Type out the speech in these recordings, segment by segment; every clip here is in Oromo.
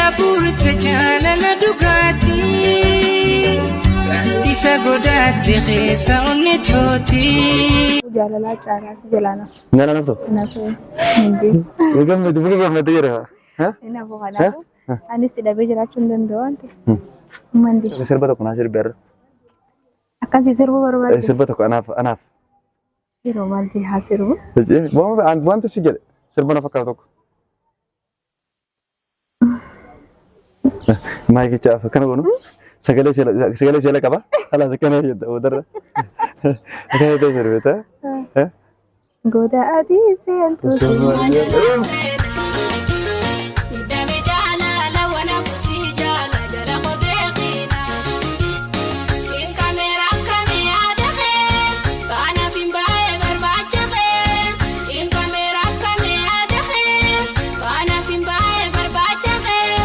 abuurte jaalala dhugaatii. Gaaddisa godhaatte keessa onni tooti. Jaalalaa caalaa si jalaa nafu. Nana naftu. Nafu hin beeku. Gammadu buka gammadu jira. Nafu kanaafuu anis si dhabee jiraachuu hin danda'u waan ta'eef. Mandi. Sirba tokko naa sirbi har'a. Akkasii sirbuu barbaadde. Sirba tokko anaaf anaaf. Yeroo maal jee haa sirbu? Wanta si jedhe sirba na fakkaatu tokko. Maayikicha akkana goonu sagalee sagalee seela qaba. Alaas akkana jetta boodarra. Akkana jettee sirbita. Goda adii seentu. Suma jalaa seenaa. Dame jaalala wana kusii jaala jala qotee qiinaa. Inkameera akkamii yaada kee baana finbaa'ee barbaacha kee. Inkameera akkamii yaada kee baana finbaa'ee barbaacha kee.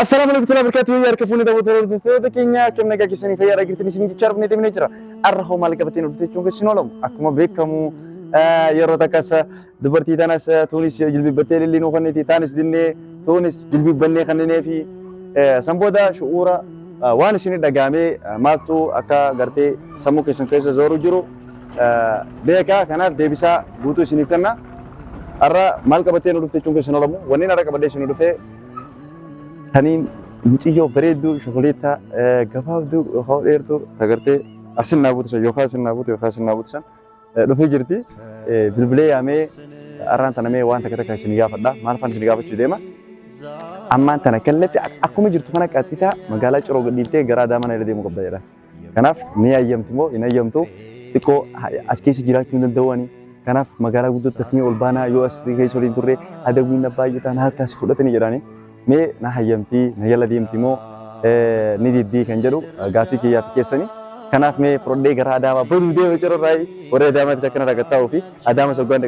Assalaamu alaikum warahmatullahi wabarakatuh. Harka fuunee daawwattoota keenya akkam nagaa keessanii fayyaa dhaggeeffatanii isin jechaa dhufnee deemnee jira. Har'a hoo maal qabatee nu dhufte jechuun keessan oolamu. Akkuma beekamu yeroo takkas dubartii tanas tuunis jilbibbattee lilli nuu kenneeti taanis dinnee tuunis jilbibbannee kenninee fi san booda shu'uura waan isin dhagaamee maaltu akka gartee sammuu keessan keessa zooru jiru beekaa kanaaf deebisaa guutuu isiniif kenna. Har'a maal qabattee nu dhufte jechuun keessan oolamu. Wanneen har'a qabadhee isin dhufe taniin muciyyoo bareedduu shokoleettaa gabaabduu yookaan dheertuu agartee asin naa buutu san yookaan asin naa buutu yookaan asin naa buutu san dhufee jirti. Bilbilee yaamee arraan tana mee waan takka takka isin gaafadha. Maal faan isin gaafachuu deema? Ammaan tana kallatti akkuma jirtu kana qaxxitaa magaalaa Ciroo gadhiiftee gara Adaamaa na deemuu qabda jedha. Kanaaf ni hayyamti moo hin hayyamtu xiqqoo as keessa jiraachuu hin danda'u ani. Kanaaf magaalaa guddootti dafnee ol baanaa yoo as keessa waliin turre adawwiin na baay'ataa na harkaa si fudhatanii jedhani. Mee na hayyamtii na jala deemti moo ni diddii kan jedhu gaaffii kiyyaa fi keessanii. Kanaaf mee fudhadhee gara Adaamaa baduu deema Ciroo irraa warri Adaamaatti akkana rakkataa'uu fi Adaama soggaan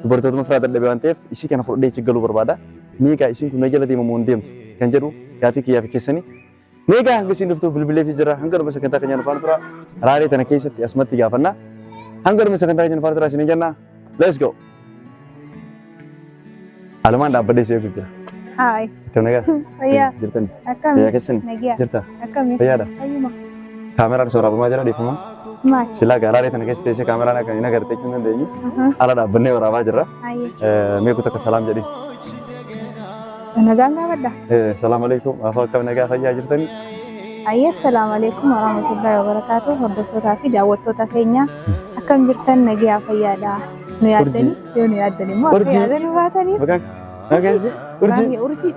dubartootuma firaa dadhabe waan ta'eef isii kana fudhadhee achi galuu barbaada. Mee egaa isiin kun na jala deema moo hin deemtu kan jedhu gaaffii kiyyaa fi keessanii. Mee egaa hanga isiin dhuftu bilbilee fi jira hanga dhuma sagantaa keenya nu faana tura. Raaree tana keessatti asumatti gaafanna. Hanga dhuma sagantaa keenya nu faana tura isiniin jenna. Let's go. Alumaan dhaabbadhee si eegu jira. Haay. Akkam nagaa? Fayyaa. Jirtani? Akkami? Fayyaa keessani? Nagiyaa. Jirta? Akkami? Fayyaadha? Fayyuma. Kaameraan waraabamaa jira dhiifama. Maal? Silaa gaaraalee tana keessa teessee kaameraan akka hin agartee hin dandeenyu. Ala dhaabbannee waraabaa jirra. Hayyee. Mee kutaa akka salaam jedhi. Nagaan gaafadha. Salaam alaikum. Afaa akkam nagaa fayyaa jirtani? Hayyee assalaamu alaikum warahmatullahi wabarakatuh. Hordoftootaa fi daawwattoota keenya akkam jirtan nagiyaa fayyaadha. Nu yaaddanii yoo nu yaaddan immoo akka Urjii. yaadan nu baataniif. Maqaan maqaan isii urjii. Baay'ee urjii.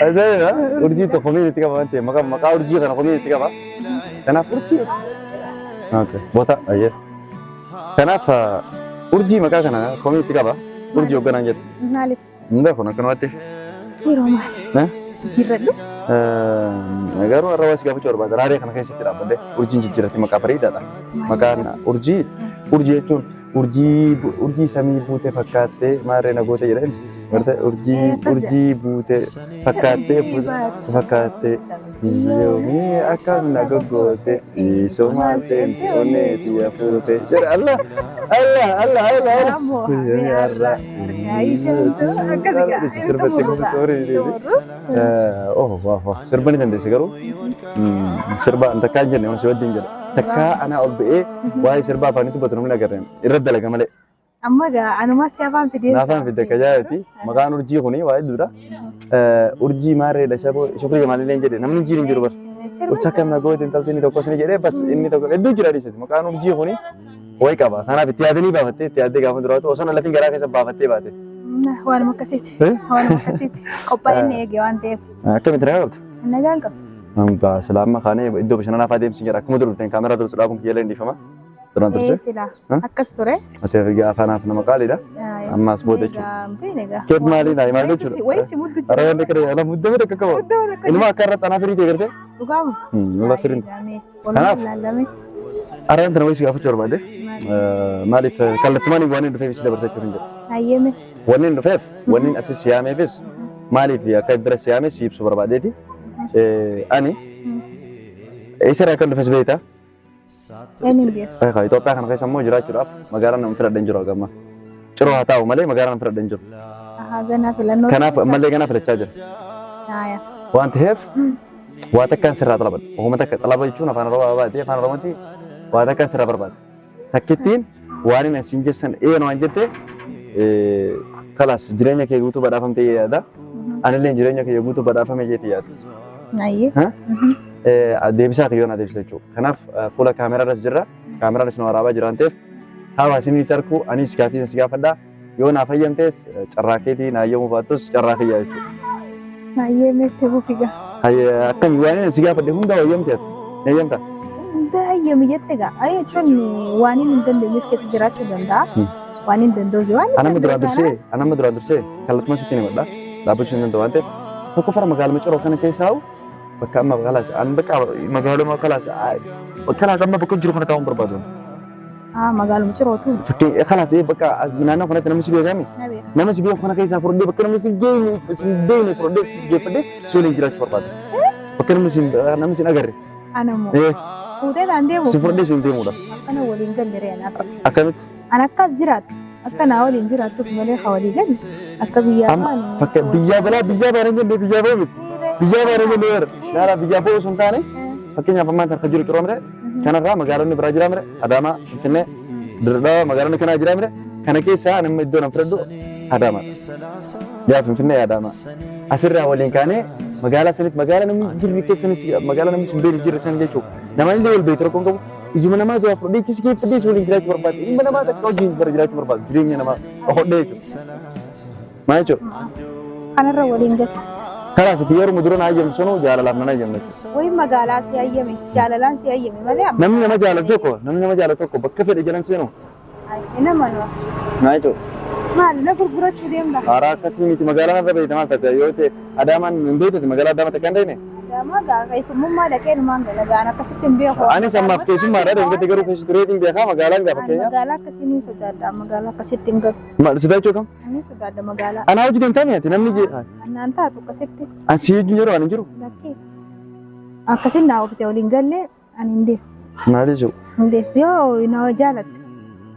Ajaa'iba! Urjii tokko komiin itti qaba waan ta'eef maqaa maqaa urjii kana komiin itti qaba. Kanaaf urjii. Okay. Boota ayyee. Kanaaf urjii maqaa kana komiin itti qaba. Urjii hoogganaan jettu. Maaliif? Hin beeku akkanumatti. Yeroo maali? Jijjiirradhu. Garuu har'a waa si gaafachuu barbaada. Raaree kana keessatti dhaabbadde urjiin jijjiirratti maqaa bareedaadha. Maqaan urjii urjii jechuun urjii urjii samii buute fakkaattee maarree na goote jedheen. Gartee urjii urjii buute fakkaattee fakkaattee yoomii akkam na goggoote dhiisumaa seente onneeti hafuute jedha Allah Allah Allah Allah Allah. Guyyaa har'a sirba itti Oh, wow, wow. Sirba ni dandeesse garuu sirba takkaa hin jenne si wajjin jedha. Takkaa anaa ol ba'ee waa'ee sirba afaanii dubbatu namni agarreen irra dalaga malee. Amma gaa anumaa si afaan fidee. Naafaan fidde akka jaayati maqaan urjii kuni waa'ee duudha. Urjii maarreedha shukrii jamaalillee hin jedhe namni jiru hin jiru bar. Urjii akkam na goote intalti inni tokkos ni jedhee bas inni tokko hedduu jira dhiisati maqaan urjii kuni wayi qaba. Kanaaf itti yaadanii baafattee itti yaaddee gaafa duraatu osoo lafiin garaa keessa baafattee baate. Waanuma akkasiiti. Waanuma akkasiiti. Qophaa'inni eege waan ta'eef. Akkamitti nagaa qabda? Nagaan qaba. Hanga silaama kaanee iddoo bashannanaa fa'aa deemsin jedha. Akkuma durfteen kaameraa dursu dhaabuun kiyya dhiifama. Duraan Ee dursee. silaa akkas ture. Ati afanaaf nama qaaliidha. Ammaas booda jechuudha. Keef maaliidha? Maal jechuudha? Wayii si muddu Ara wanti kana ala muddama takka qaba. Ilma akka irratti anaa firii ta'e gartee? Dhugaamu. Nama firii. Kanaaf. Laalame. Ara wanta nama si gaafachuu barbaade. Maaliif kallattumaan waan hin dhufeef si dabarsachuu hin jedhu. Hayyeme. Wanni hin dhufeef wanni asis siyaameefis maaliif akka bira siyaame si ibsuu barbaadeeti. Ani eessarraa akka dhufes beektaa? Eenyu hin beeku. Beekaa Itoophiyaa kana keessa immoo jiraachuudhaaf magaalaa nama filadhe hin jiru hagamma. Ciroo haa taa'u malee magaalaa nama filadhe hin jiru. Ahaa ganaa filannoo. Kanaaf ammallee ganaa filachaa jira. Haaya. Waan ta'eef waa takkaan sirraa xalabadha. Oguma takka xalaba jechuun afaan Oromoo baatee afaan Oromootti waa takkaan sirraa barbaada. Takkittiin waan inni asiin geessan eena waan jette kalaas jireenya kee guutuu badhaafamtee yaada. Anillee jireenya kee guutuu badhaafame jeetii yaada. Ayyee. Deebisaa kiyyoon adeemsisa jechuudha. Kanaaf fuula kaameraa irras jirra. Kaameraan isin waraabaa jira waan ta'eef hawaasni arku anis gaafii si gaafadha. Yoo naa fayyamtes carraa keetii naa yoomuu baattus carraa kiyyaa jechuudha. Ayyee meetti buufiga. Akkami waan si gaafadhe hunda wayyamte ati? Ni hayyamta? Baay'ee jette gaa. Ay jechuun waan hin dandeenyes keessa jiraachuu danda'a. Waan hin danda'us waan hin Anamma duraan dursee anamma duraan dursee kallatuma sitti himadha. Dhaabbachuu hin danda'u waan ta'eef tokko fara magaaluma Ciroo kana keessaa bakka amma kalaas an bakka magaaluma kalaas kalaas amma bakka jiru kana taa'uun barbaadu. Magaaluma Cirootu. Fakkii kalaas bakka naannoo kanatti namni si beekami. Nama si beeku kana keessaa fudhadhee bakka namni si geenne si beekne fudhadhee si geeffadhee si waliin jiraachuu barbaada. Bakka namni si namni si agarre. Anamoo. Fuutee dhaan deemu. Si fudhadhee si deemuudha. Akkana waliin galle re'an akka. Akkamitti? An akkas jiraattu. Akka naa waliin jiraattuuf malee haa walii galu. Akka biyyaa baanu. Bakka biyyaa balaa biyyaa baana jennee biyyaa ba'u miti. Biyyaa baana jennee bara. Laala biyyaa ba'u osoo hin taane fakkeenyaaf ammaan kan jiru Ciroo mire kanarraa magaalonni biraa jira mire Adaamaa, Finfinnee, Dirredawaa magaalonni kanaa jira mire kana keessaa ani iddoo nan fudhadhu Adaamaadha. Yaa Finfinnee Adaamaa. Asirraa waliin kaanee magaalaa sanitti magaalaa namni jirri keessanis magaalaa namni sun beekni jirri san jechuudha. Namoonni illee wal beektu rakkoon qabu. Ijuma namaa si fudhadhee si geeffadhee si waliin jiraachuu barbaade. Ilma namaa takka wajjin bara jiraachuu barbaade. Jireenya namaa hodhee jechuudha. Maal jechuudha? Kanarra waliin galu. Karaa sitti yeroo dura na hayyamtu sunuu jaalalaaf nan hayyamne. Wayi magaalaa si hayyame jaalalaan si hayyame malee amma. Namni nama jaalatu tokko namni nama jaalatu tokko bakka fedhe jalan seenu. Nama nuwa. Maal jechuudha? Maali na gurgurachuu deemta? Haaraa akkasii miti magaalaa irra beekte maal taate yoo ta'e Adaamaan hin beekte magaalaa Adaamaa takka hin deemne. Adaamaa gaa keessummaa dhaqee numaan gala gaan akkasitti hin beeku. Anis ammaaf keessummaadha deemte garuu keessa tureetiin beekaa magaalaan gaafa keenya. Magaalaa akkasii ni sodaadha magaalaa akkasitti hin galu. Maal sodaachuu kam? Ani sodaadha magaalaa. Anaa hojii deemtaa mi'aati namni jee. Annaan taatu akkasitti. Asii wajjin yeroo ani jiru. Lakkee. Akkasiin naa ofite waliin galle ani hin deemu. Maal jechuudha? Hin deemu. Yoo na jaalatte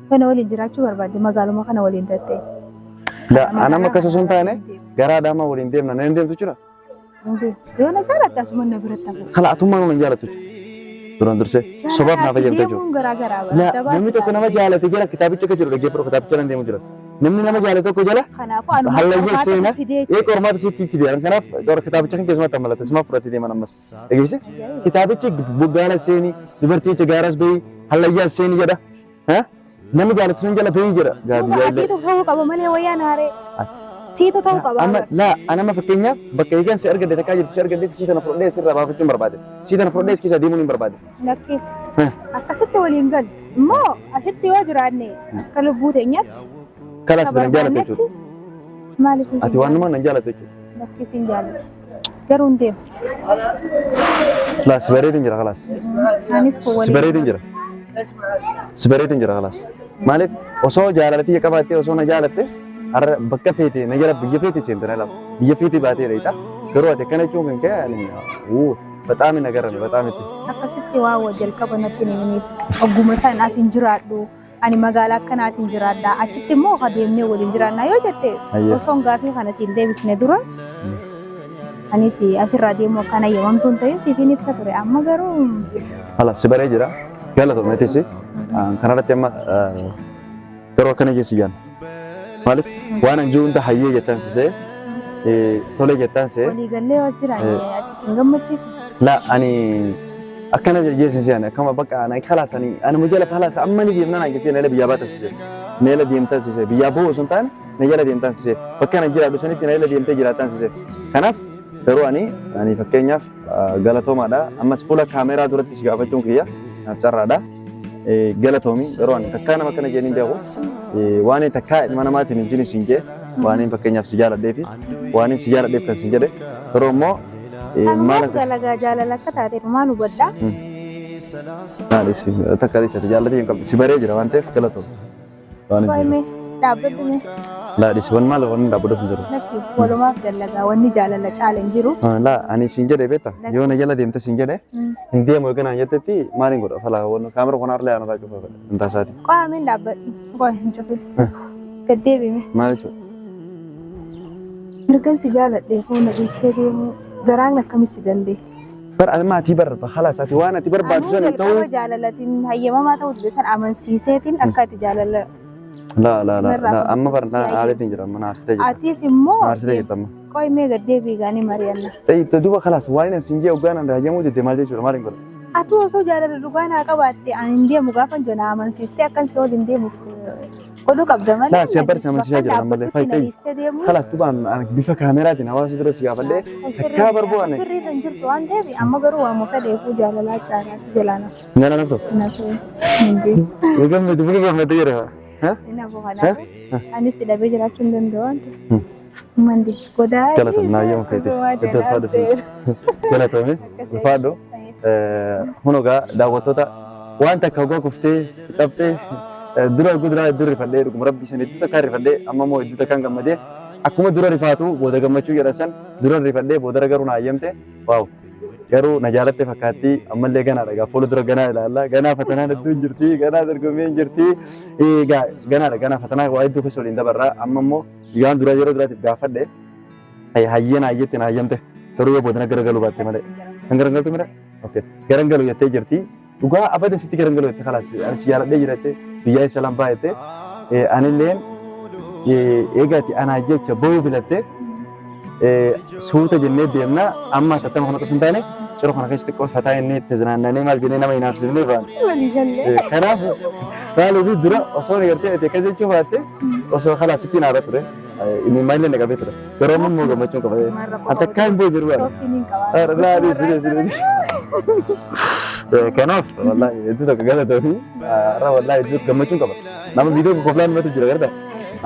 kana waliin jiraachuu barbaadde magaaluma kana waliin tattee. Anam akkas osoo hin taane gara Adaamaa waliin deemna na hin deemtu jira. Hin deemu. Yoo na jaalatte asuma na biratti hafu. Kala atummaa nama hin jaalatu jechuudha. Duraan dursee sobaaf naa fayyadamte jechuudha. Deemuun garaa garaa La namni tokko nama jaalate jala kitaabicha akka jiru dhaggeeffadhu kitaabicha nan deemu jira. Namni nama jaalate tokko jala Kanaafuu anuma hallayyaa seenaa fidee ee qormaata sitti fide. Kanaaf kitaabicha kan keessumatti ammalata simaa fudhatee deeman ammas. Dhageesse kitaabichi gaara seenii dubarticha gaaras bahii hallayyaa seenii jedha. Namni jaalatu sun jala bahii jedha. Atiitu ta'uu qaba malee wayyaa naaree. Siitu ta'uu qaba. Amma laa anama fakkeenyaaf bakka eegan si argadde takkaa jirtu si argadde sii tana fudhadhee sirraa baafachuun barbaade. Sii tana fudhadhee keessa deemuun hin barbaade. Lakkee. Akkasitti waliin galu. Immoo asitti yoo jiraanne akka lubbuu teenyaatti. Kalaas nan jaalatu jechuudha. Maaliif isin Ati waan numa nan jaalatu jechuudha. Lakkee isin jaalatu. Garuu hin deemu. Laa si bareedin jira kalaas. Anis kun Si waliin. bareedin jira. Si bareedin jira kalaas. Maaliif osoo jaalala qabaattee osoo na jaalatte har'a bakka feete na jala biyya feete seente na lafa biyya feete baatee dha. Garuu ati akkana jechuun kan ka'e ani በጣም ነገር ነው በጣም itti. Akkasitti waa wal jalqaba natti hin himiniif. Ogguma isaan as hin jiraadhu. Ani magaalaa akkanaatiin jiraadha. Achitti immoo adeemnee waliin jiraannaa yoo jette osoo gaafii kana siin deebisne dura anis asirraa deemuu akkana hayyamamtuu hin ta'in siifin ibsa ture. Amma garuu Hala si baree jira. Galatoomneetis kanarratti amma garuu akkana jeessi jaan. Maaliif waan an jiru hunda hayyee jettan sisee tolee jettan see waliigallee as jiraanne ati siin gammachiisu. La ani akkana jeessi si ani akkama bakka ani kalaas ani ani mujala kalaas amma ni deemna naan jettee na biyyaa baata sisee na jala deemtan sisee biyyaa ba'u osoo hin taane na jala deemtan sisee bakka ana jiraadhu sanitti na jala deemtee jiraattan sisee. Kanaaf garuu ani ani fakkeenyaaf galatoomaadha ammas fuula kaameraa duratti si gaafachuun kiyya naaf carraadha. Galatoomi garuu ani takkaa nama akkana jedhanii beeku waan takkaa ilma namaatiin hin jiru siin jee waan fakkeenyaaf si jaaladhee fi waan si jaaladheef kan siin jedhe garuu immoo maal Anumaaf galagaa jaalala akka taate maal hubadhaa? Maali si takka dhiisate jaallatee hin qabdu si baree jira waan ta'eef galatoomi. Waan hin jiru. Waa'ee dhaabbadhu mee Laa dhiisi waan maal waan dhaabbatuuf hin jiru. lakki walumaaf dalagaa wanni jaalala caala hin jiru. Laa ani siin jedhe beekta yoo na jala deemte siin jedhe hin deemu eegana jettetti maaliin godha falaa waan kaamera kun harlee aanarraa cufa fedha hin taasaati. Qaamiin dhaabbadhu qoy hin cufin. Gad deebime. Maal jechuudha? Ergan si jaaladhee fuula dhiistee deemuu garaan akkamii si danda'e? Bar amma ati bar khalaas ati waan ati barbaadu Anuu sana ta'uu. Jalqaba jaalalatiin hayyamamaa ta'uu dide san amansiiseetiin akka ati jaalala La la la narraa la amma bar si na aaleetiin jira amma na aarsitee jirta. Atis immoo Na aarsitee jirta amma. Qoy mee gad deebii gaanii mari'anna. Ta'e duuba khalaas waan inni siin jee hoggaan an hayyamuu dide maal jechuudha, maal hin godhu? Ati osoo jaalala dhugaa naa qabaatte ani hin deemu gaafa jenna amansiistee akkan si waliin deemuuf godhuu qabda malee. Laa, si abbar si amansiisaa jira ammallee. Bakka Fayi ta'e. dhiistee deemuu. Khalaas duuba an bifa kaameraatiin hawaasa dura si gaafadhee takkaa barbaanne. Sirrii kan jirtu waan ta'eef amma garuu waan fedheefuu jaalalaa caalaa si jalaa nafu. Nyaala naftu. Nafu hin deemu. Gammadu buka gammadee jira. Inni hafu kanaafuu anis si dhabee jiraachuu hin danda'u waan ta'eef. Mandi godaa. Galatoomi naayyama feete. Iddoo ulfaadhu si. Galatoomi ulfaadhu. Kun egaa daawwattoota waan takka hoggaa kuftee cabxee dura dura hedduu rifadhee, dhuguma rabbii san hedduu takkaan rifadhee, amma immoo hedduu takkaan gammadee. Akkuma dura rifaatu booda gammachuu jedhan san, dura rifadhee booda garuu na hayyamte. Waaw, garuu na jaalatte fakkaatti. Ammallee ganaadha egaa, fuula dura ganaa ilaalla. Ganaa fatanaan hedduu hin jirti, ganaa dorgommii hin jirti. Egaa ganaadha, ganaa fatanaa waa hedduu keessa waliin dabarraa. Amma immoo guyyaan dura yeroo duraatiif gaafadhe hayyeen hayyetti na hayyamte. Garuu yoo booda garagaluu baatte malee kan garagaltu mire, okay, garangalu jettee jirti. Dhugaa abada sitti garangalu jette. Khalaas ani si jaaladhee jira jette, biyyaa isa lambaa jette. Anilleen eegaati anaa jecha bahuu filatte suuta jennee deemna. Amma tattama kana osoo hin taane ciroo kana keessatti xiqqoo fataa inni itti zinaannanee maal jennee nama hin haasofnee baana. Walii gallee. Kanaaf maaliif dura osoo ni gartee ati akkas jechuu baatte osoo khalaas sitti naara ture. Inni maalillee na qabee ture. Garuu amma immoo gammachuun qaba. Ati akka hin boojiru jiru. Sooftiin hin qabaa. Laa dhiisi dhiisi dhiisi. Kanaaf wallahi hedduu tokko galatoomi. Har'a wallahi hedduu gammachuun qaba. Nama viidiyoo koflaan himatu jira garta.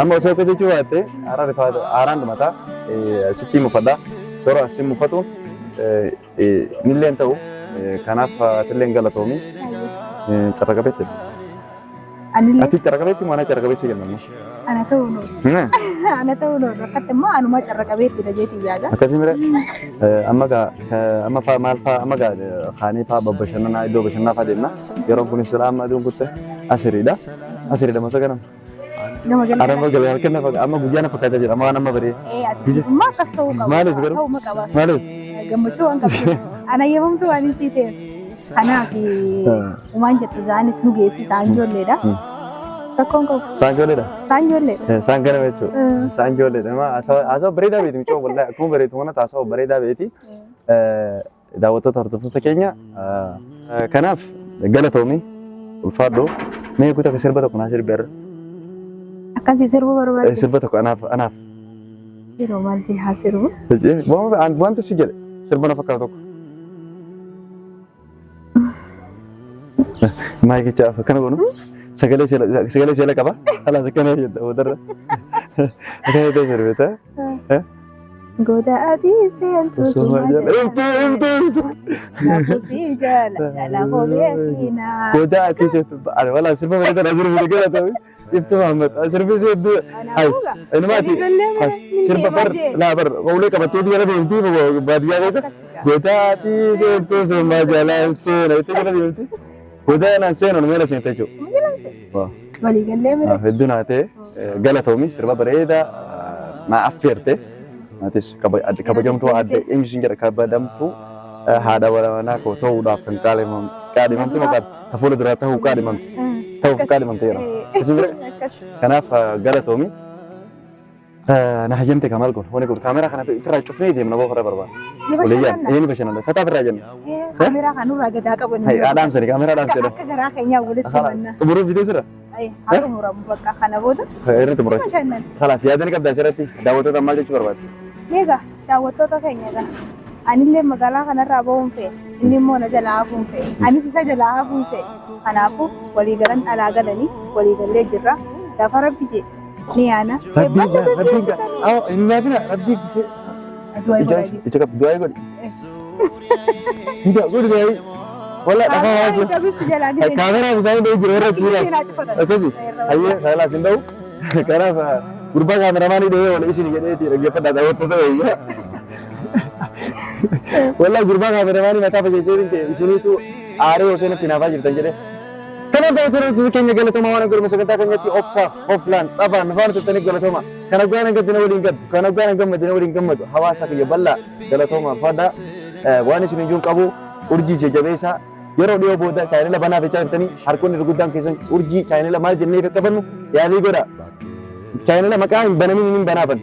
Amma osoo akkas jechuu baatte har'a rifaata aaraan dhumataa sitti mufadha. Yeroo as mufatuun nilleen ta'u. Kanaaf atilleen galatoomi. Carra qabeetti. Anillee. Ati carra qabeetti moo ana carra qabeessi jenna? Ana ta'uu noolu. Ana ta'uu noolu. Akkatti immoo anuma carra qabeetti jeetii yaada. Akkasii mire amma gaa amma faa maal faa amma gaa kaanii faa babbashannanaa iddoo bashannanaa faa deemna. Yeroon kunis sila amma aduun kutte asiriidha. Asiriidha masa ganama. Gama galgala. Arama galgala halkan na fakkaata amma guyyaa na fakkaata jira amma waan amma baree. Ee, ati immoo akkas ta'uu qaba. Maaliif garuu? Ta'uu qaba. Maaliif? Gammachuu waan qabdu. Ana yemmuu waan hin sii ta'eef. Kanaaf uumaan jettu isaanis nu geessi, isaan ijoolleedha. Rakkoon qabu. Isaan ijoolleedha. Isaan ijoolleedha. Isaan ganama jechuudha. Isaan ijoolleedha. Nama haasawa bareedaa beeti mucoo, wallahi akkuma bareedu kanatti haasawa bareedaa beeti. Daawwattoota hordoftoota keenya, kanaaf galatoomi ulfaadhu. Mee kutaa akka sirba tokko naa sirbi har'a. Akkasii sirbuu barbaadde. Sirba tokko anaaf anaaf. Yeroo maal jee haa sirbu? Wanta si jedhe sirba na fakkaatu tokko. Maayikicha akkana goonu sagalee sagalee seela qaba. Alaas akkana jedha boodarra. Akkana jettee sirbita. Goda adii seentu Suma jala. Himtu himtu himtu. Naafusii jala jala kophee kiinaa. Goda ati seentu ani wala sirba bareedaa na sirbite, galatoomi. Iftu Muhammad sirbi hedduu. Ay inumaati sirba bar laa bar ulee qabattee jala deemti baadiyyaa keessa. Goda ati seentu suma jala seena itti jala deemti. Goda naan seenu meela seente jechuudha. Walii gallee mire. Hedduu naa ta'e, galatoomi, sirba bareedaa naa affeerte. Atis kabajamtuu adde eenyu siin jedha, kabajamtuu haadha manaa koo ta'uudhaaf kan qaadhimamtu, maqaan ta fuula duraa ta'uu qaadhimamte ta'uuf qaadhimamte jedhama. Isin bira kanaaf galatoomi. Na hayyamte kamal kun wani kun kaameraa kana irraa cufnee deemna boo fara barbaada. Waliyyaan inni bashannana fataa birraa jenna. Kaameraa kanurraa gadaa qaban. Hay dhaamsani kaameraa dhaamsani. Akka garaa keenyaa walitti himanna. Xumuruu fidee sira. Haa xumuramu bakka kana booda. Irra xumurame. Bashannan. Kalaas yaadani qabdaa asirratti daawwattoota maal jechuu barbaadde? Egaa daawwattoota keenya egaa anillee magaalaa kanarraa bahuun fe'e, inni immoo na jalaa hafuun fe'e, anis isa jalaa hafuun fe'e. Kanaafuu waliigalan alaa galanii waliigallee jirra. Gaafa rabbi jedhe ni yaana. Rabbiin rabbiin gaa hin nyaatina rabbii gisee ija ija qabdu du'aa godhi. Hida godhi du'aa. Wala dhagaa waa jiru. Cabisi jalaa gidee. Kaameraa bishaan dha'u jiru irra jira. Akkasi hayyee kalaas hin dha'u. Kanaaf gurbaa kaameramaanii dha'ee wal isin jedheeti dhaggeeffadhaa daawwattoota wayyaa. Walaa gurbaa kaameramaanii mataa fageessee isiniitu aaree osoo natti naafaa jirtan jedhee. Kanaaf daawwattoota keenya galatoomaa waan godhama sagantaa keenyatti obsaaf, hoflaan, xafaan, nufaan turtaniif galatooma. Kan hoggaan gaddina waliin gaddu, kan hoggaan gammadina waliin gammadu, hawaasa kiyya bal'aa galatooma fadhaa waan isin iyyuu qabu urjii jajjabeessaa yeroo dhiyoo booda chaanela banaa jechaa jirtanii harkoonni gurguddaan keessan urjii chaanela maal jennee akka bannu yaalii godha. Chaanela maqaa hin banamin hin banaafan.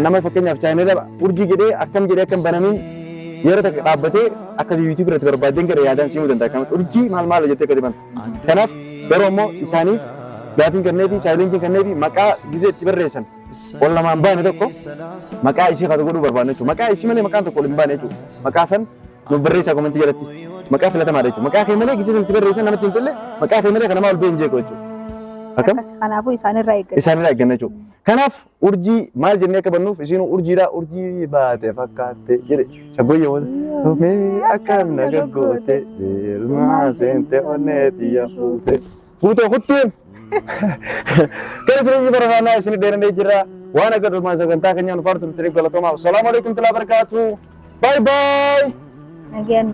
Nama fakkeenyaaf chaanela urjii jedhee akkam jedhee akka hin banamin yeroo takka dhaabbatee akka YouTube irratti barbaaddeen gara yaadaan siimuu danda'a. Akkamitti urjii maal maal jettee gadi banta. Kanaaf garuu ammoo isaaniif gaafiin kenneefi chaalenjiin kenneefi maqaa gizee itti barreessan ol namaan baane tokko maqaa isii kan godhuu barbaanne jechuudha. Maqaa isii malee maqaan tokko ol hin baane jechuudha. Maqaa san nuuf barreessaa komentii jalatti. Maqaa filatamaadha jechuudha. Maqaa kee malee gizee san itti barreessan namatti hin tolle maqaa kee malee kan namaa ol ba'e hin jeequ jechuudha. Akkam? Kanaafuu isaanirraa eeggatu. Isaanirraa eegganna jechuudha. Kanaaf urjii maal jennee akka bannuuf isiinuu urjiidha urjii baate fakkaatte jedhe shaggooyye wal mee akkam na gaggoote ilmaa seente onnee xiyya fuute fuute kutteen kana isin barbaannaa isin dheerannee jirra waan akka dhumaa sagantaa keenyaan faartu turtaniif galatoomaa. Assalaamu alaikum warahmatullahi wabarakatuh. Bye bye. Nagayaan.